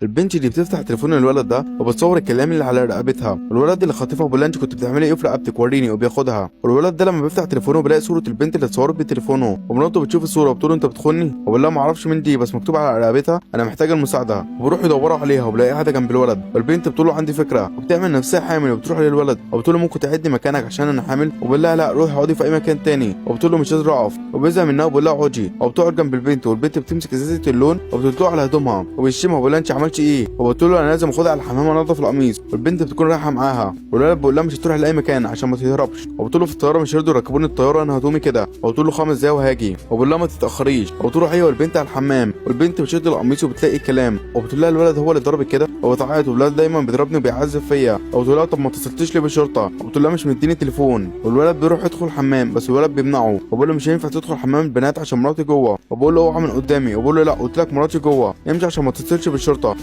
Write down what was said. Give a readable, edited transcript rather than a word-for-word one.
البنت دي بتفتح تليفون الولد ده وبتصور الكلام اللي على رقبتها. الولد اللي خاطفها بيقول لها انت كنت بتعملي ايه في رقبتك وريني، وبياخدها. والولد ده لما بيفتح تليفونه بيلاقي صوره البنت اللي اتصورت بتليفونه، ومراته بتشوف الصورة وبتقول له انت بتخوني، وبقول لها ما اعرفش مين دي بس مكتوب على رقبتها انا محتاجه المساعدة. وبيروحوا يدوروا عليها وبيلاقي قاعدة جنب الولد، والبنت بتقول له عندي فكرة، وبتعمل نفسها حامل وبتروح للولد وبتقول له ممكن تعدي مكانك عشان انا حامل، وبقول لها لا روحي اقعدي في اي مكان تاني، وبتقول له مش قادرة اقف، وبيزهق منها وبقول لها اقعدي، وبتقعد جنب البنت، والبنت بتمسك ازازة اللون وبتطلع على هدومها وبيشتمها وبيقول لها انت عملتي ايه، وبتقول له انا لازم اخدها على الحمام انضف القميص، والبنت بتكون رايحة معاها، والولد بيقول لها مش هتروح لاي مكان عشان ما تهربش، وبتقول له في الطيارة مش هيرضوا يركبوني الطيارة انا هدومي كده، وبتقول له 5 دقايق وهاجي، وبقول لها ما تتاخريش، وبتروح هي والبنت على الحمام، والبنت بتشد القميص وبتلاقي كلام، وبتقول لها الولد هو اللي ضربك كده، وبتعيط والولد دايما بيضربني وبيعذب فيا، وبتقول لها طب ما اتصلتيش ليه بالشرطة، وبتقول لها مش مديني تليفون، والولد بيروح يدخل الحمام بس الولد بيمنعه وبيقول له مش هينفع تدخل حمام البنات عشان مراتي جوه، وبقول له اوعى من قدامي، وبقول له لا قلت لك مراتي جوه امشي عشان ما تتصلش بالشرطة.